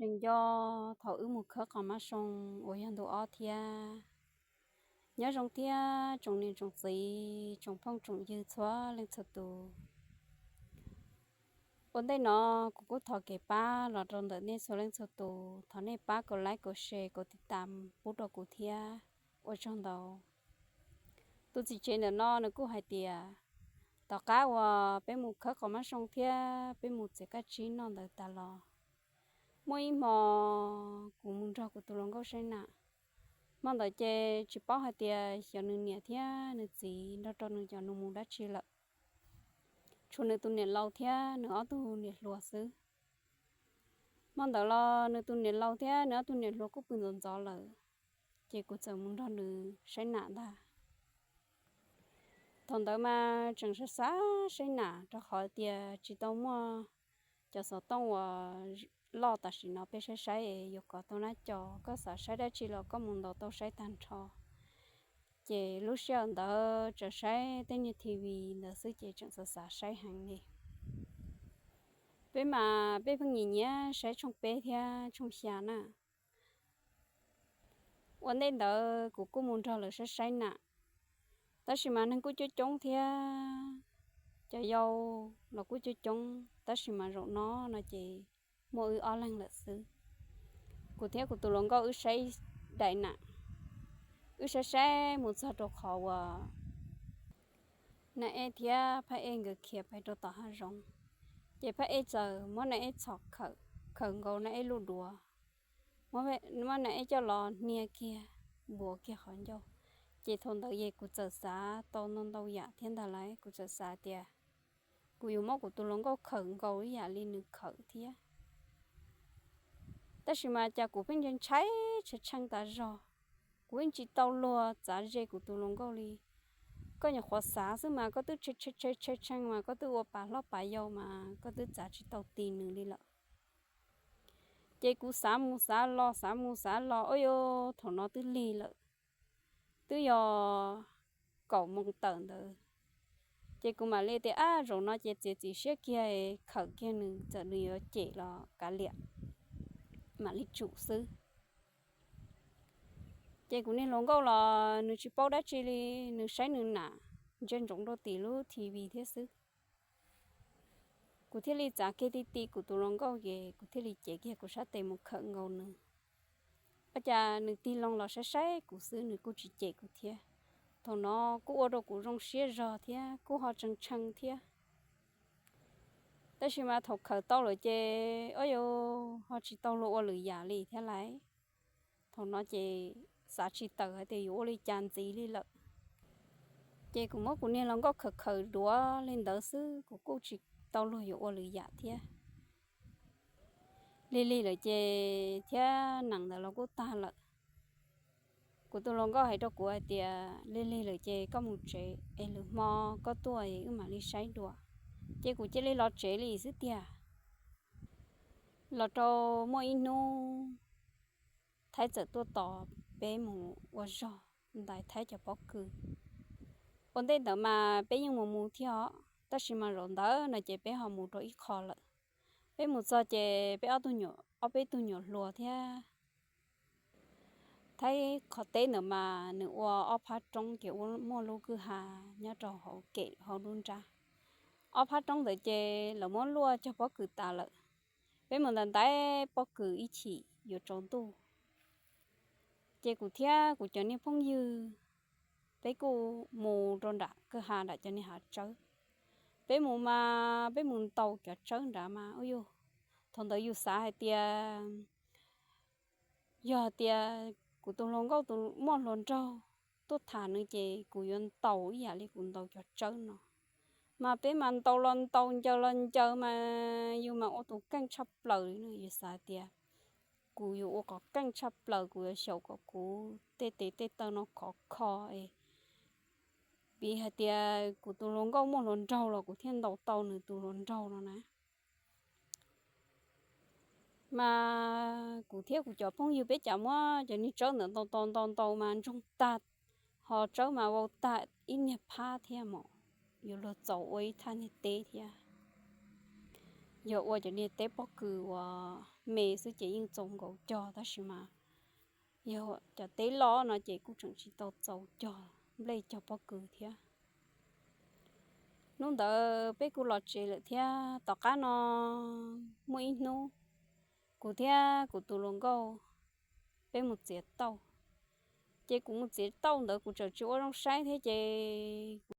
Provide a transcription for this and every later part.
Tseem nco thaum wb mus khawb qhov mab zoo uas yog ntu ob thiab. Nyob zoo thiab tsoom niam tsoom txiv, tsoom phooj tsoom ywg txhua leej txhua tus. Ua ntej no kuv kuj thov kev pab los rau ntawm nej txhua leej txhua tus, thov nej pab kom like, kom share, kom tiv tas pub rau kuv thiab. Ua tsaug ntau. Tus txiv tsev ntawm no nws kuj hais tias, tom qab uas peb mus khawb qhov mab zoo thiab peb mus txiav kab tsib noj ntawd tas los, muaj ib hmo kuv mus nrog kuv tus hluas nkauj saib nam. Hmo ntawd ces tsis paub hais tias xyov nws niam thiab nws txiv nrog rau nws cov nus mus dab tsi lawm. Tshuav nws tus niam laus thiab nws ob tug niam hluas xwb. Hmo ntawd los nws tus niam laus thiab nws ob tug niam hluas kuj pw ntxov ntxov lawm, ces kuv txawm mus nrog nws saib nam ntag. Thaum ntawd mas tseem xav xav saib nam rau qhov tias tsis tau muaj cov xov tooj uas loj tam sim no peb saib saib es yuav kov tau nab co, koj xav saib dab tsi los koj mus ntaus tau saib tag nrho. Ces lub sij hawm ntawd tseem saib tej niag T V ntawd xwb ces tseem xav xav saib heev li. Peb mas peb pheej nyiam nyiam saib tshooj peb thiab tshooj xya na. Ua ntej ntawd kuv kuj mus nrog lawv saib saib nam, tab sis mas neeg kuj coob coob thiab, cov yau los kuj coob coob, tab sis mas zaum no no ces muaj wb ob leeg lawm xwb. Kuv thiab kuv tus hluas nkauj wb saib daim nam, wb saib saib mus txog rau qhov uas Naj Ej thiab Phaj Ej nkawd khiav pais rau tom hav zoov, ces Phaj Ej txawm muab Naj Ej txhom khawm, khawm nkaus Naj Ej lub duav, muab Naj Ej coj los hnia kiag, npuav kiag qhov ncauj. Ces thaum ntawd ces kuv txawm xav tau ntau ntau yam thiab ntag lauj, kuv txawm xav tias kuv yuav muab kuv tus hluas nkauj khawm nkaus ib yam li nws khawm thiab. Tab sis mas cas kuv pheej ntshai ntshai tshee tshee tas zog, kuv yeej tsis tau luag txav ze kuv tus hluas nkauj li. Koj nyuam qhuav xav xwb mas koj twb tshee tshee tshee tshee mas koj twb ua pas hlob pas yau mas koj twb txav tsis tau ti nws li lawm. Ces kuv xav mus xav los xav mus xav los, ua yus thaum no twb lig lawm, twb yog kaum moos tawm ntawd. Ces kuv mam li tias, ab, zaum no ces txiav txim siab kiag, khawm kiag nws, txawm nws yuav cem los kav liam, mam li tsum xwb. Ces kuv niag hluas nkauj los nws tsis paub dab tsi li, nws saib nws nam ntsia ntsoov rau tim lub T V thiab xwb. Kuv thiaj li txav kiag ti ti kuv tus hluas nkauj ces kuv thiaj li cev kiag kuv sab tes mus khawm nkaus nws. Ua cas nws tig loo los saib saib kuv xwb, nws kuj tsis cem kuv thiab. Thaum no kuj ua rau kuv zoo siab zog thiab kuj ho tshee tshee thiab. Tab sis mas thaum khawm tau lawm ces, ua yus ho tsis tau luag ua lwm yam li thiab lauj. Thaum no ces xav tsis tawm hais tias yuav ua li cas ntxiv li lawm. Ces kuv muab kuv niag hluas nkauj khawm khawm duav li ntawd xwb, kuv kuj tsis tau luag yuav ua lwm yam thiab. Lig lig lawm ces thiab nees ntawd los kuj tag lawm. Kuv tus hluas nkauj hais rau kuv hais tias, lig lig lawm ces koj mus tsev es lwm hmo koj tuaj wb mam li saib dua. Ces kuv cia li los tsev li xwb tiag. Los rau muaj ib hnub Thaib txawm tuaj tos peb mus ua zog ntais Thaib cov pob kws. Ua ntej ntawd mas peb yeej mus mus thiab os, tab sis mas zaum ntawd no ces peb ho mus rau ib qho lawm. Peb mus txog ces peb ob tug nyuam, ob peb tug nyuam hluas thiab. Thaib qhov teb ntawd mas nws ua ob phab roob ces ua muaj lub kwj ha nyob rau hauv kem hauv lub nrab. Ob phab roob ntawd ces lawv muab luaj cog pob kws tas lawm. Peb mus ntais ntais pob kws ib chim yuav tsaus ntuj, ces kuv thiab kuv cov niag phooj ywg peb kuj mus rau nram kwj ha nram cov niag hav tsawb. Peb mus mas peb mus ntaus cov tsawb nrad mas ua yus, thaum ntawd yus xav hais tias yog tias kuv tus hluas nkauj tus muaj hluas nraug tuaj tham nws ces kuv yuav ntaus ib yam li kuv ntaus cov tsawb no. Mas peb mas ntaus los ntaus ncaws los ncaws mas yus mas ua tus keej tshaj plaws li no. Yus xav tias kuv yuav ua kom keej tshaj plaws, kuv yuav xyaum kom kuv tej tes tej taw no khov kho es, vim hais tias kuv tus hluas nkauj muaj hluas nraug los kuv thiaj ntaus tau nws tus hluas nraug no na. Mas kuv thiab kuv cov phooj ywg peb cas muab cov niag tsawb ntawd ntaus ntaus ntaus ntaus mas ntsoog tag, ho tsawb mas vau tag ib niag phab thiab mas yuav luag txaus ua ib thaj niag teb thiab. Yog ua cov niag teb pob kws uas me xwb ces yeej txaus nkaus cog, tab sis mas yog cov teb loj no ces kuj tseem tsis tau txaus cog nplej cog pob kws thiab. Hnub ntawd peb kuj los tsev lawm thiab. Tom qab no muaj ib hnub, kuv thiab kuv tus hluas nkauj peb mus txiav tauj. Ces kuv mus txiav tauj ntawd kuv tseem tsis ua zoo saib thiab ces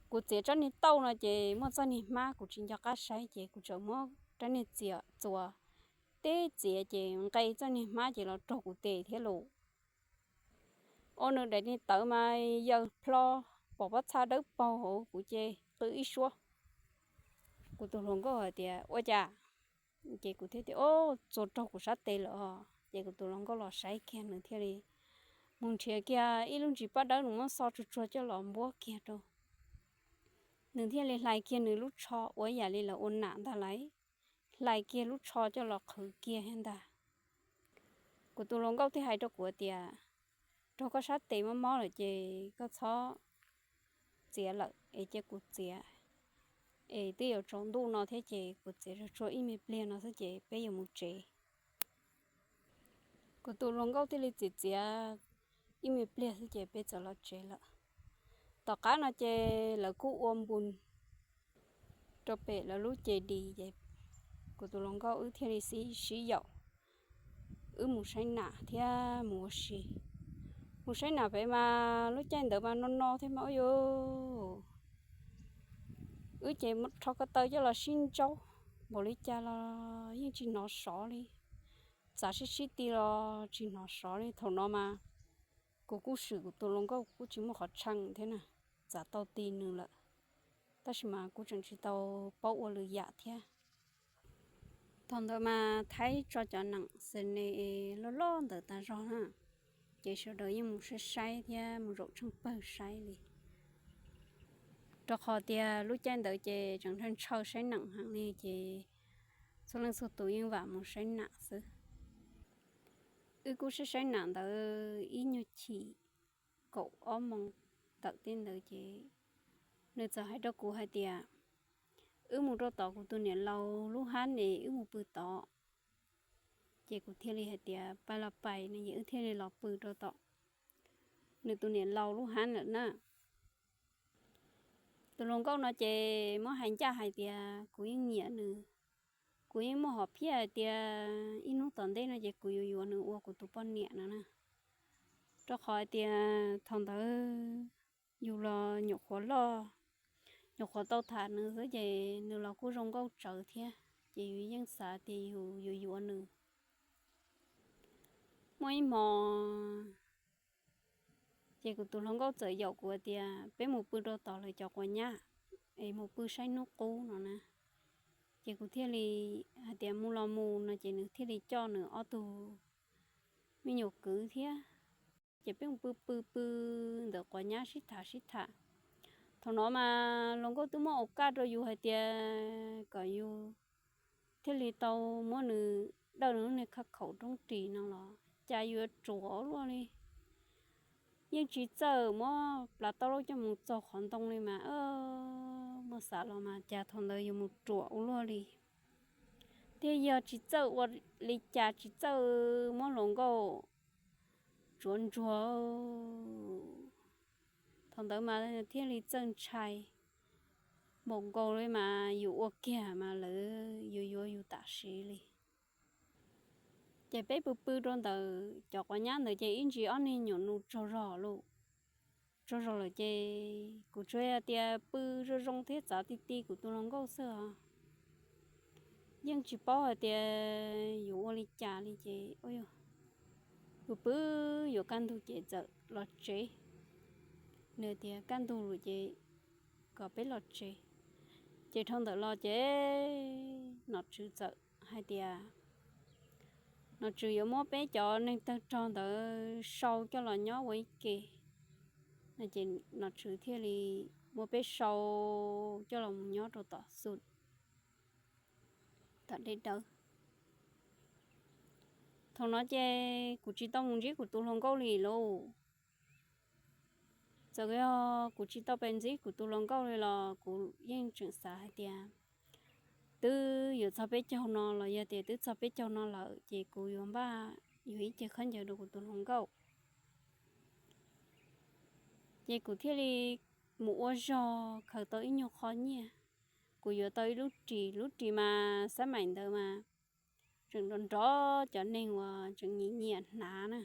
kuv txiav tsob niag tauj no ces muaj txoj niag hmab kuv tsis nco qab saib ces kuv tseem muab rab niag txiav txuas teb txiav ces nqe txoj niag hmab ces los raug kuv tes thiab lauj. Ua nws daim niag tawv mas yaws plho, pom pob txha dawb paug hauv kuv ces qw ib suab. Kuv tus hluas nkauj hais tias, ua cas? Ces kuv thiaj tias, o, txuas raug kuv sab tes lawm os. Ces kuv tus hluas nkauj los saib kiag nws thiaj li mus nrhiav kiag ib lub ntsis paj dawb nws muab xo tsuag tsuag coj los npuab kiag rau. Nws thiaj li hlais kiag nws lub tsho ua yam li lawv ua nam ntag lauj, hlais kiag lub tsho coj los qhwv kiag thiab ntag. Kuv tus hluas nkauj thiaj hais rau kuv tias, raug koj sab tes mob mob lawm ces koj txhob txiav lawm es cia kuv txiav, es twb yuav tsaus ntuj no thiab ces kuv txiav tsuag tsuag ib me pliag no xwb ces peb yuav mus tsev. Kuv tus hluas nkauj thiaj li txiav txiav ib me pliag xwb ces peb txawm los tsev lawm. Tom qab no ces lawv kuj ua npus rau pem lawv lub ces dis ces kuv tus hluas nkauj wb thiaj li sib sib yaum, wb mus saib nam thiab mus ua si. Mus saib nam pem mas lub caij ntawd mas no no thiab mas ua yuav, wb ces rho ko taw coj los sib ntsaub npaum li cas los yeej tsis hnov sov li, txav sib sib ti los tsis hnov sov li. Thaum no mas kuv kuj swm kuv tus hluas nkauj kuj tsis muaj qhov tshee thiab na, txav tau ti nws lawm, tab sis mas kuj tseem tsis tau paub ua lwm yam thiab. Thaum ntawd mas Thaib tso cov neem xes nes loj loj ntawd tas zog na, ces sawv daws yeej mus saib saib thiab mus zaum tsheej pawg saib li. Rau qhov tias lub caij ntawd ces tseem ntshaw ntshaw saib neem heev li ces txhua leej txhua tus yeej vam mus saib nam xwb. Wb kuj saib saib nam ntawd ib nyuag chim kaum ob moos tawm tej ntawd ces nws txawm hais rau kuv hais tias, wb mus rau tom kuv tus niam laus lub hab es wb mus pw tod. Ces kuv thiaj li hais tias pais los pais no ces wb thiaj li los pw rau tom nws tus niam laus lub hab lawm na. Tus hluas nkauj no ces muab hais ncaj hais tias kuv yeej nyiam nws, kuv yeej muaj hom phiaj hais tias ib hnub tom ntej no ces kuv yuav yuav nws ua kuv tus poj niam no na. Rau qhov hais tias thaum ntawd yus los nyuam qhuav loj, nyuam qhuav tau tham nws xwb ces nws los kuj zoo nkauj tsawv thiab, ces yus yeej xav tias yus yuav yuav nws. Muaj ib hmo ces kuv tus hluas nkauj txawm yaum kuv tias peb mus pw rau tom lawv cov quav nyab es mus pw saib hnub qub no na. Ces kuv thiaj li hais tias mus los mus no ces nws thiaj li coj nws ob tug me nyuam kwv thiab, ces peb mus pw pw pw ntawm quav nyab sib tham sib tham. Thaum no mas hluas nkauj twb muab ua kaj rau yus hais tias kom yus thiaj li tau muab nws dawj nws lub niag khaj khaum roob ris no los cas yuav ruam ua luaj li. Yeej tsis txawj muab plhaub taub laub coj mus txaug qhov ntoo li mas, muaj xav los mas cas thaum ntawd yuav mus ruam ua luaj li. Thiab yog tsis txawj ua li cas tsis txawj muab hluas nkauj tsuav ntsuag, thaum ntawd mas thiaj li txawj ntshai npaum nkaus li mas yus ua kiag mas lawv yuav yuav yus tam sim li. Ces peb pw pw rau ntawm cov quav nyab ntawd ces ib ntsis ob niag nyuam nus tsaug zog lawm. Tsaug zog lawm ces kuv tsuas yog tias pw zoo zoo thiab txav ti ti kuv tus hluas nkauj xwb os. Yeej tsis paub hais tias yuav ua li cas li ces pw pw yuav kaj ntug ces txawm los tsev. Nws tias kaj ntug lawm ces kom peb los tsev. Ces dhau ntawd los ces nom tswv txawm hais tias, nom tswv yuav muab peb cov neeg tawg rog ntawd sau coj los nyob ua ib ke. Ces nom tswv thiaj li muab peb sau coj los mus nyob rau tom xu, tom dej dawb. Thaum no ces kuv tsis tau mus ntsib kuv tus hluas nkauj li lauj. Txawm yog kuv tsis tau pes ntsib kuv tus hluas nkauj li los kuv yeej tseem xav hais tias twb yuav txog peb caug no los yog tias twb txog peb caug no lawm ces kuv yuav npaj yuav ib ce khaub ncaws rau kuv tus hluas nkauj. Ces kuv thiaj li mus ua zog khaws tau ib nyuag qho nyiaj. Kuv yuav tau ib lub ris, lub ris mas xab maim ntawd mas tseem nrov nrov cov neeg uas tseem nyiam nyiam hnav na.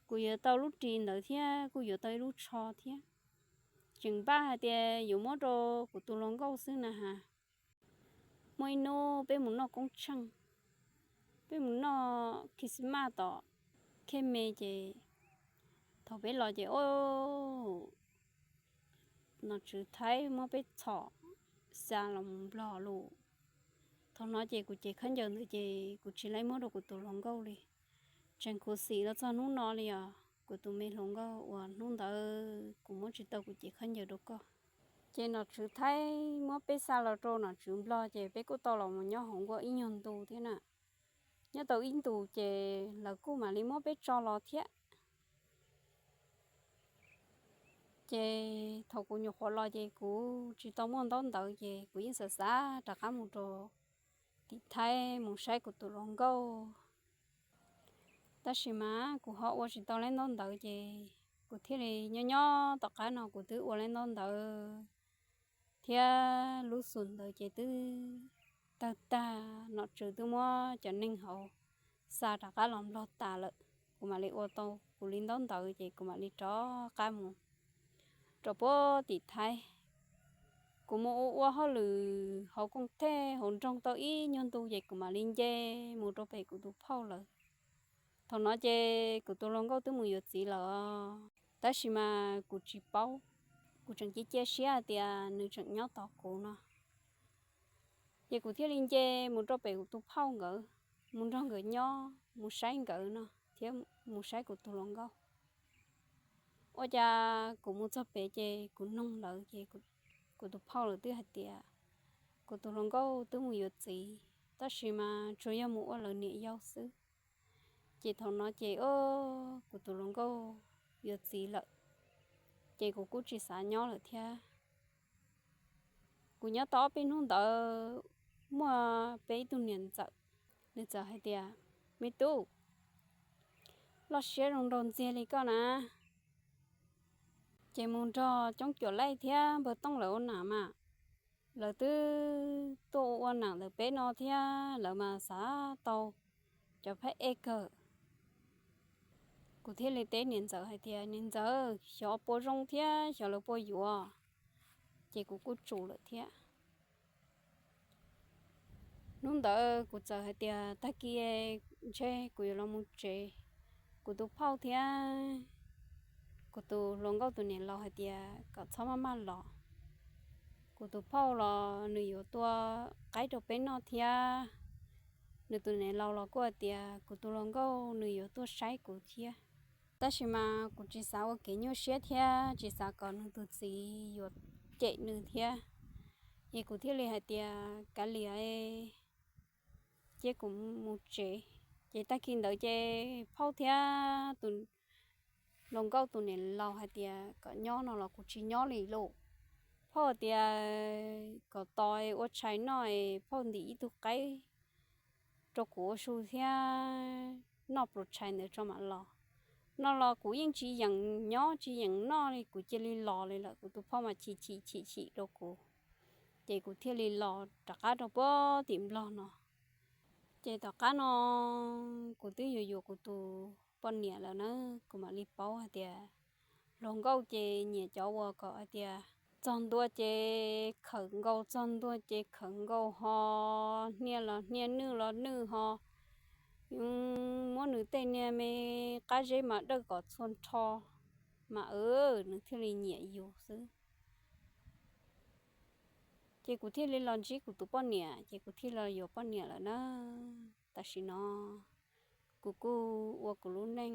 Kuv yuav tau lub ris ntawd thiab kuj yuav tau ib lub tsho thiab. Tseem npaj hais tias yuav muab rau kuv tus hluas nkauj xwb na has. Muaj ib hnub peb mus noj koob tsheej, peb mus noj Christmas tom khej me ces thaum peb los ces o nom tswv Thaib muab peb txhom xa los mus Nplog lawm. Thaum no ces kuv cev khaub ncaws ntawd ces kuv tsis laib muab rau kuv tus hluas nkauj li. Tseem khuv xim los txog hnub no li os kuv tus me hluas nkauj uas hnub ntawd kuv muab tsis tau kuv cev khaub ncaws rau koj. Ces nom tswv Thaib muab peb xa los rau nom tswv Nplog ces peb kuj tau los mus nyob hauv nkuaj ib nyuag ntu thiab na. Nyob tau ib ntus ces lawv kuj mam li muab peb tso los thiab. Ces thaum kuv nyuam qhuav los ces kuv tsis tau muaj ntaub ntawv ces kuv yeej xav xav rov qab mus rau tim Thaib mus saib kuv tus hluas nkauj. Tab sis mas kuv ho ua tsis tau leb ntaub ntawv ces kuv thiaj li nyob nyob tom qab no kuv twb ua leb ntaub ntawv thiab lub xum ntawd ces twb tawg tag, nom tswv twb muab cov neeg hauv xa rov qab los Nplog tas lawm. Kuv mam li ua tau kuv li ntaub ntawv ces kuv mam li rov qab mus rau puag tim Thaib. Kuv mus ua ua hauj lwm hauv kooj thej hauv nroog tau ib nyuag ntu ces kuv mam li nce mus rau pem kuv tus phauj lawv. Thaum no ces kuv tus hluas nkauj twb mus yuav txiv lawm, tab sis mas kuv tsis paub, kuv tseem cia cia siab hais tias nws tseem nyob tos kuv no. Ces kuv thiaj li nce mus rau pem kuv tus phauj nkawd, mus nrog nkawd nyob, mus saib nkawd no thiab mus saib kuv tus hluas nkauj. Ua cas kuv mus txog pem ces kuv nug lawv ces kuv tus phauj lawv twb hais tias kuv tus hluas nkauj twb mus yuav txiv, tab sis mas tsuas yog mus ua lawv niam yau xwb. Ces thaum no ces o, kuv tus hluas nkauj yuav txiv lawm, ces kuv kuj tsis xav nyob lawm thiab. Kuv nyob tau ob peb hnub ntawd muaj peb ib tug niam ntxawm, nws txawm hais tias, me tub, loj siab zoo nraug ntxiag li koj na, ces mus nrog coob cuam laij thiab npawg tooj lawv ua nam mas, lawv twb tuaj ua ua nam ntawm peb no thiab lawv mas xav tau cov phab ej kawg. Kuv thiaj li teb niam ntxawm hais tias, niam ntxawm, xyov puas zoo thiab xyov lawv puas yuav. Ces kuv kuj tsum lawm thiab. Hnub ntawd kuv txawm hais tias tag kis ntshe kuv yuav los mus tsev. Kuv tus phauj thiab kuv tus hluas nkauj tus niam laus hais tias kom txhob maj maj los. Kuv tus phauj los nws yuav tua qaib rau peb noj thiab, nws tus niam laus los kuj hais tias kuv tus hluas nkauj nws yuav tuaj saib kuv thiab. Tab sis mas kuv tsis xav ua kev nyuaj siab thiab tsis xav kom nws tus txiv yuav cem nws thiab, es kuv thiaj li hais tias kav liam, cia kuv mus tsev. Ces tag kis ntawd ces phauj thiab tus hluas nkauj tus niam laus hais tias kom nyob no los kuv tsis nyob li lauj. Phauj tias kom tos ua tshais noj, phauj ntim ib tug qaib rau kuv ua su thiab noj pluas tshais ntawd tso mam los. No los kuv yeej tsis yeem nyob tsis yeem noj li, kuv cia li los li lawm. Kuv tus phauj mas chim chim chim chim rau kuv, ces kuv thiaj li los rov qab rau puag tim Nplog no. Ces tom qab no kuv twb yuav yuav kuv tus poj niam lawm na, kuv mam li paub hais tias hluas nkauj ces nyiam cov uas kom hais tias txog ntua ces khawm nkaus, txog ntua ces khawm nkaus ho, hnia los hnia, nwj los nwj ho, muab nws tej niag me qab zeb mas dawj kom txhua nrho, mas nws thiaj li nyiam yus xwb. Ces kuv thiaj li los ntsib kuv tus poj niam, ces kuv thiaj los yuav poj niam lawm na. Tam sim no kuv kuj ua kuv lub neej,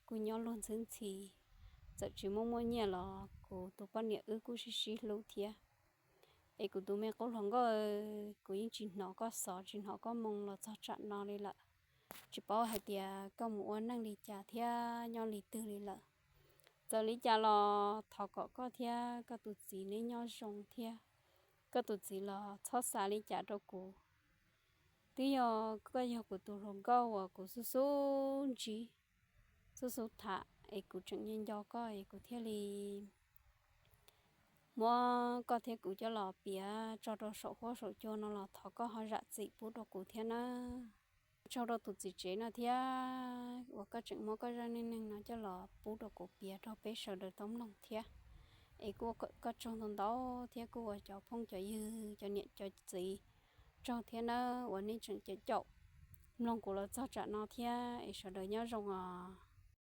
kuj nyob luag ntxhwb ntxhi, txawm tsis muaj muaj nyiaj los kuv tus poj niam wb kuj sib sib hlub thiab. Es kuv tus me qub hluas nkauj, kuv yeej tsis hnov koj xov tsis hnov koj moo los txog tsam no li lawm. Tsis paub hais tias koj mus ua neej li cas thiab nyob li twg li lawm. Txawm li cas los thov kom koj thiab koj tus txiv neb nyob zoo thiab. koj tus txiv los txhob xav li cas rau kuv. Twb yog koj yog kuv tus hluas nkauj uas kuv xub xub ntsib, xub xub tham es kuv tseem nco nco koj es kuv thiaj li muab koj thiab kuv coj los piav tso rau saum huab saum cua no los thov koj ho zam txim pub rau kuv thiab nawb. Tsaug rau tus txiv tsev no thiab uas koj tseem muab koj zaj neej neeg no coj los pub rau kuv piav rau peb sawv daws tau mloog thiab. Es kuj ua koj tsaug ntau ntau thiab kuj ua cov phooj cov ywg cov niam cov txiv tsaug thiab nawb uas nej tseem caum caum mloog kuv los txog tsam no thiab es sawv daws nyob zoo os.